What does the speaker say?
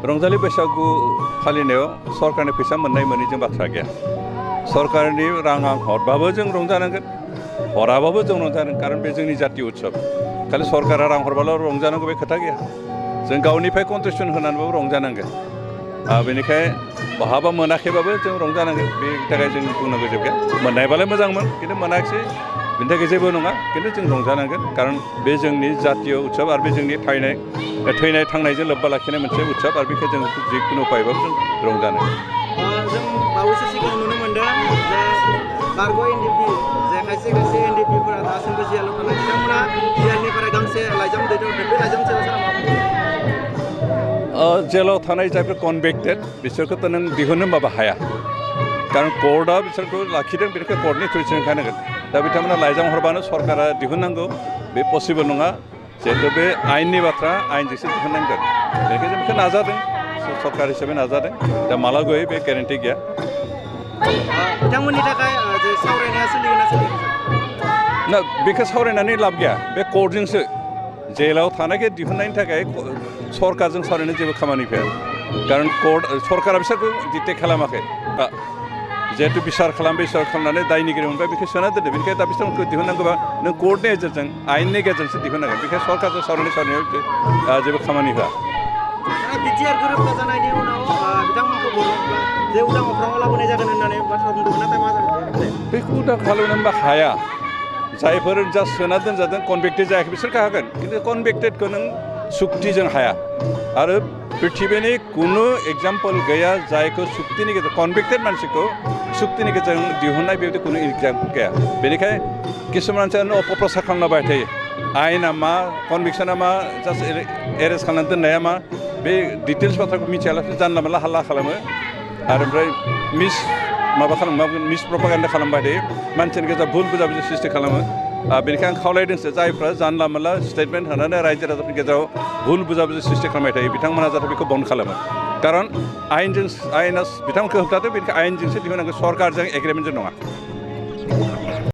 रंजालि बैसागु फालिनायाव सरकारनि फैसा मोननाय मोनैजों बाथ्रा गैया सरकारनि रां हरबाबो जों रंजानांगोन हराबाबो जों रंजानांगोन कारण बे जोंनि जातीय उत्सव खालि सरकारा रां हरबाल' रंजानांगौ बे खोथा गैया जों गावनिफ्राय कन्ट्रिबिउसन होनानैबाबो रंजानांगोन बेनिखाय बहाबा मोनाखैबाबो जों रंजानांगोन बेनि थाखाय जों बुंनांगौ जेबो गैया मोननायबालाय मोजांमोन खिन्थु मोनाखिसै बेनि थाखाय जेबो नङा खिन्थु जों रंजानांगोन कारण बे जोंनि जातीय उत्सव आरो बे जोंनि थैनाय थांनायजों लोब्बा लाखिनाय मोनसे उत्सव आरो बेखौ जों जिखुनु उपायबाबो जों रंजानांगोन जों बावैसो सिगाङाव नुनो मोन्दों जे बारग' एनडिपि जे खायसे एनडिपिफोरा दासिमबो जेलाव थानाय बिथांमोना जेलनिफ्राय गांसे लाइजाम दैथायहरदों बे लाइजाम सायाव सारा मा बुङो जेलाव थानाय जायफोर कनभिक्टेड बिसोरखौथ' नों दिहुननो होनबाबो हाया कारण कर्टआ बिसोरखौ लाखिदों बेनिखाय कर्टनि थ्रुजों ओंखारनांगोन दा बिथांमोना लाइजाम हरबानो सरकारा दिहुननांगौ बे पसिबल नङा जिहेतु बे आयेननि बाथ्रा आयेनजोंसो दिहुननांगोन बेनिखायनो जों बेखौ नाजादों सरकार हिसाबै नाजादों दा माला गयो बे गेरेन्टि गैया बिथांमोननि थाखाय जे सावरायनाया सोलिगोन ना सोलिगोन ना बेखौ सावरायनानै लाब गैया बे कर्टजोंसो जेलाव थानायखौ दिहुननायनि थाखाय सरकारजों सावरायनो जेबो खामानि फैया कारण कर्ट सरकारा बिसोरखौ डिटेक्ट खालामाखै जिहेतु बिसार खालामनानै दायनिगिरि मोनबाय बेखौ सोना दोनदो बेनिखायनो दा बिसोरखौ दिहुननांगौबा नों कर्टनि गेजेरजों आयेननि गेजेरजोंसो दिहुननांगोन बेखायनो सरकारजों सावरायनायाव जेबो खामानि होआ बिटिआर गोरोबथा जानायनि उनाव बिथांमोनखौ जे उदां अख्राङाव लाबोनाय जागोन होननानै बाथ्रा बुंदोंमोन नाथाय मा जागोन बेखौ उदां खालामनोबा हाया जायफोर जा सोना दोनजादों कनभिक्टेड जायाखै बिसोरखौ हागोन खिन्थु कनभिक्टेडखौ नों सुक्तिजों हाया आरो पृथिबीनि कुनु एग्जाम्पल गैया जायखौ सुक्तिनि गेजेरजों कनभिक्टेड मानसिखौ सुक्तिनि गेजेरजों दिहुननाय बेबायदि कुनु एग्जाम्पल गैया बेनिखायनो किसुमान मानसियानो अपप्रसार खालामबाय थायो आयेना मा कनभिक्सना मा जास्ट एरेस्ट खालामनानै दोननाया मा बे डिटेल्स बाथ्राखौ मिथियालासे जानला मोनला हाल्ला खालामो आरो ओमफ्राय मिस प्रपागान्डा खालामबाय थायो मानसिनि गेजेराव भुल बुजाबुजि सृष्टि खालामो बेनिखायनो आं खावलायदोंसो जायफ्रा जानला मोनला स्टेटमेन्ट होनानै रायजो राजाफोरनि गेजेराव भुल बुजाबुजि सृष्टि खालामबाय थायो बिथांमोना जाहाथे बेखौ बन्द खालामो खारन आयेना बिथांमोनखौ होबथादों बेनिखायनो आयेनजोंसो दिहुननांगौ सरकारजों एग्रिमेन्टजों नङा